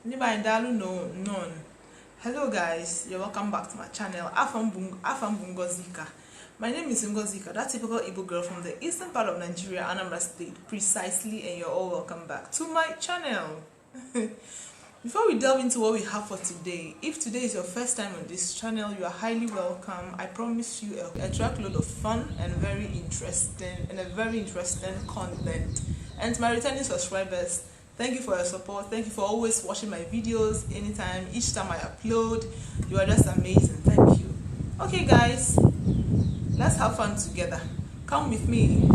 Hello guys, you're welcome back to my channel. Afam Bungozika. My name is Ngozika, that typical Igbo girl from the eastern part of Nigeria, Anambra State, precisely, and you're all welcome back to my channel. Before we delve into what we have for today, if today is your first time on this channel, you are highly welcome. I promise you a truckload of fun and a very interesting content. And to my returning subscribers, thank you for your support. Thank you for always watching my videos anytime, each time I upload. You are just amazing. Thank you. Okay guys, let's have fun together. Come with me.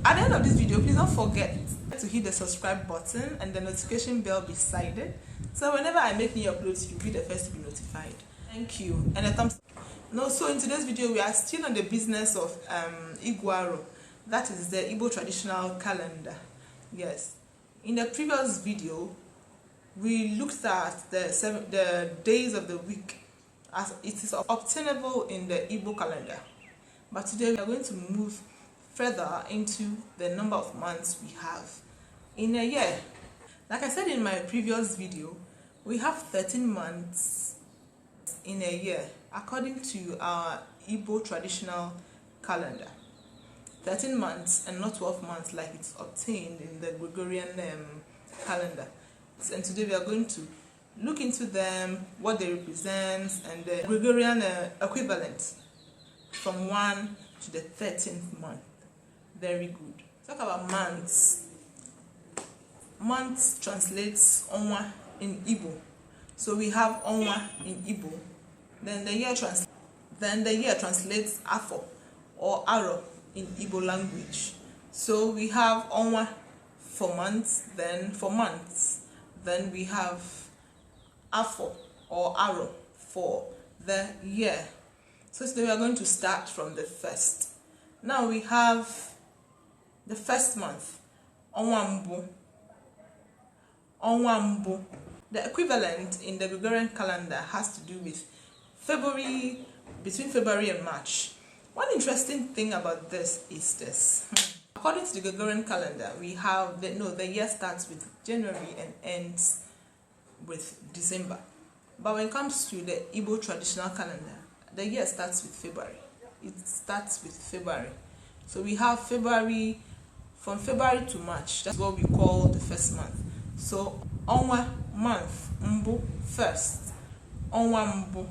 At the end of this video, please don't forget to hit the subscribe button and the notification bell beside it, so whenever I make new uploads, you'll be the first to be notified. Thank you. And a thumbs up. So in today's video, we are still on the business of Iguaro. That is the Igbo traditional calendar. Yes. In the previous video, we looked at the days of the week as it is obtainable in the Igbo calendar. But today we are going to move further into the number of months we have in a year. Like I said in my previous video, we have 13 months in a year according to our Igbo traditional calendar. 13 months and not 12 months like it's obtained in the Gregorian calendar. And today we are going to look into them, what they represent, and the Gregorian equivalent from 1 to the 13th month. Very good. Talk about months. Months translates Onwa in Igbo. So we have Onwa in Igbo. Then the year translates Afo or Aro in Igbo language. So we have Onwa for months, then for months. Then we have Afo or Aro for the year. So today we are going to start from the first. Now we have the first month, Onwa Mbu. The equivalent in the Gregorian calendar has to do with February, between February and March. One interesting thing about this is this. According to the Gregorian calendar, we have the year starts with January and ends with December. But when it comes to the Igbo traditional calendar, the year starts with February. It starts with February. So we have February, from February to March. That's what we call the first month. So Onwa month, Mbu first. Onwa Mbu.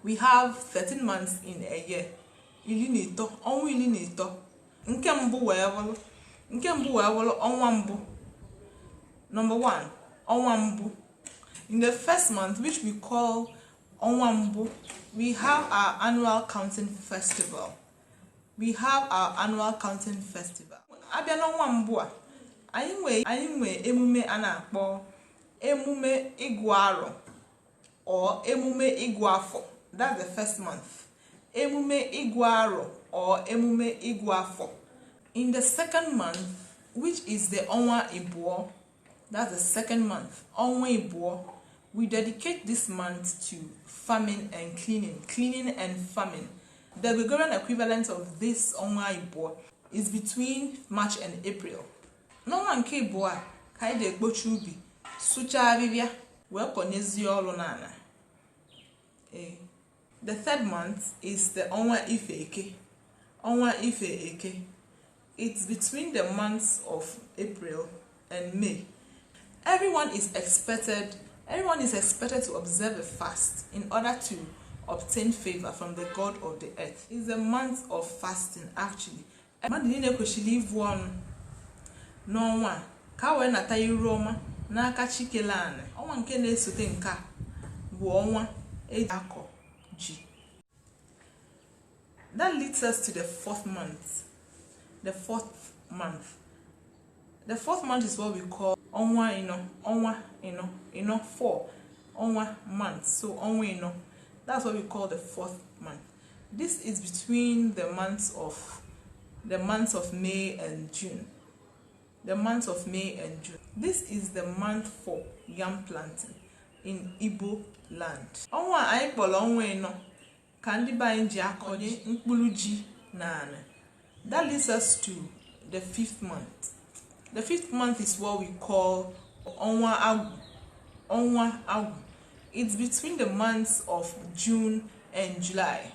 We have 13 months in a year. Number 1, Onwa Mbu. In the first month, which we call Onwa Mbu, we have our annual counting festival. Abia Onwa Mbu a, anyị nwe emume a na-akpọ Emume Igu or Emume Igu. That's the first month. Emume Igu or Emume Igu. In the second month, which is the Onwa Ibu, that's the second month, Onwa Ibu, we dedicate this month to farming and cleaning and farming. The Gregorian equivalent of this Onwa Ibu is between March and April. No one ke Ibu a ka ide ekpochu ubi sucha abibia we konezi olu nana. The third month is the Onwa Ife Eke. It's between the months of April and May. Everyone is expected to observe a fast in order to obtain favor from the God of the earth. It's a month of fasting actually. Madine kweshili ivu onu n'ọnwa ka we nata iru ọma n'aka Chikelane. Ọnwa nke na-esote nke a bụ ọnwa eji akọ ji. That leads us to the fourth month. The fourth month is what we call Onwa Ino, 4 Onwa months. So Onwa Ino, that's what we call the fourth month. This is between the months of May and June. This is the month for yam planting in Igbo land. Onwa anyị kpọrọ Onwa Ino ka ndị be anyị ji akọnye mkpụrụ ji na ana. That leads us to the 5th month. The 5th month is what we call Onwa Igu. Onwa Igu. It's between the months of June and July.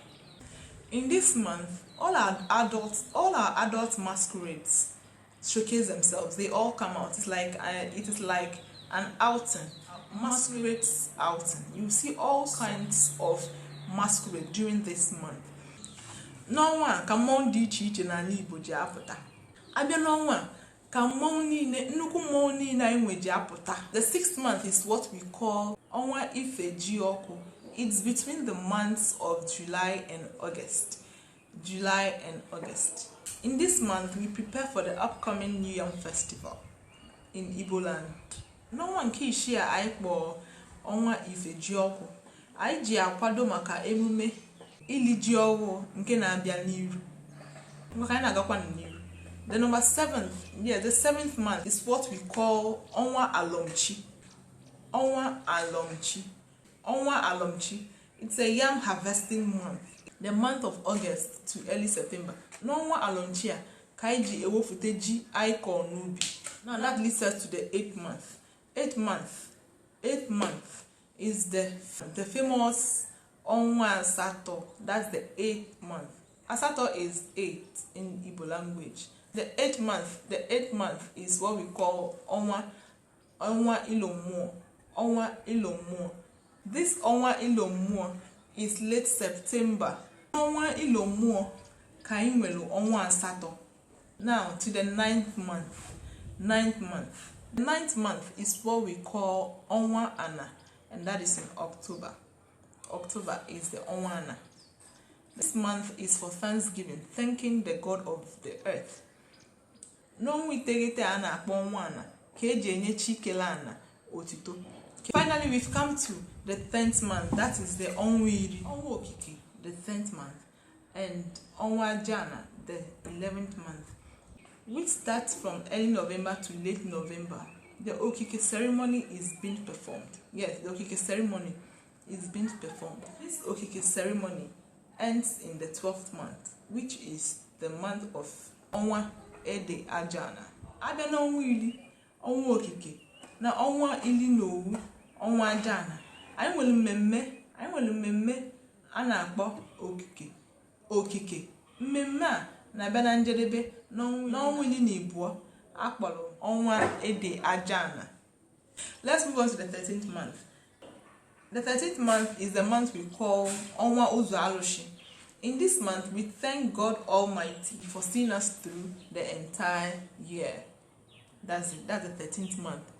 In this month, all our adult masquerades showcase themselves. They all come out. It is like an outing, masquerade outing. You see all kinds of masquerade during this month. N'ọnwa ka mmọnwụ dị iche iche n'ala Igbo ji apụta. Abịa n'ọnwa ka mmọnwụ niile, nnukwu mmọnwụ niile anyị nwe ji apụta. The 6th month is what we call Onwa Igu. It's between the months of July and August. July and August. In this month, we prepare for the upcoming New Yam Festival in Igbo land. N'ọnwa nke isii a anyị kpọọ Onwa Igu. Anyị ji akwado maka emume ili ji ọhụụ nke na-abịa n'iru. Maka anyị na-agakwa n'iru. The number 7th, the 7th month is what we call Onwa Alom. Onwa Alom. Onwa Alom. It's a yam harvesting month. The month of August to early September. N'ọnwa Alom a ka anyị ji ewefute ji anyị kọọ n'ubi. Now that leads us to the 8th month. 8th month is the famous Onwa Asato. That's the 8th month. Asato is 8 in Igbo language. The 8th month is what we call Onwa Ilomo. Onwa Ilomo. This Onwa Ilomo is late September. Onwa Ilomo ka anyị nwere Onwa Asato. Now to the 9th month. 9th month. The 9th month is what we call Onwa Ana, and that is in October. October is the Onwa Ana. This month is for Thanksgiving, thanking the God of the earth. N'ọnwa iteghete a na-akpọ Onwa Ana ka eji enye chi kele ana otito. Finally, we've come to the 10th month. That is the Onwa Iri, Onwa Okike, the 10th month, and Onwa Jana, the 11th month, which starts from early November to late November. The Okike ceremony is being performed. Yes, the Okike ceremony is being performed. This Okike ceremony ends in the 12th month, which is the month of Onwa Ede Ajana. Abịa n'ọnwa iri, Onwa Okike, na ọnwa iri na owu, Onwa Ajana. Anyị nwere mmemme a na-akpọ Okike. Mmemme a na-abịa na njedebe n'ọnwa iri na abụọ akpọrọ Onwa Ede Ajana. Let's move on to the 13th month. The 13th month is the month we call Onwa Uzu Alushi. In this month, we thank God Almighty for seeing us through the entire year. That's it. That's the 13th month.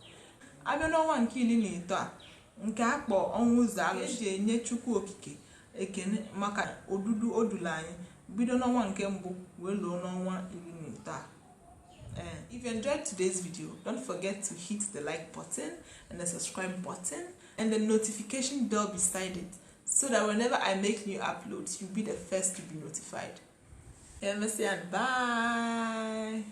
Abịa n'ọnwa nke iri na ito a, nke a kpọọ Onwa Uzu Alushi, eji enye Chukwu Okike ekene maka odudu odula anyị bido n'ọnwa nke mbụ wee luo n'ọnwa iri na ito a. If you enjoyed today's video, don't forget to hit the like button and the subscribe button and the notification bell beside it, so that whenever I make new uploads, you'll be the first to be notified. Bye.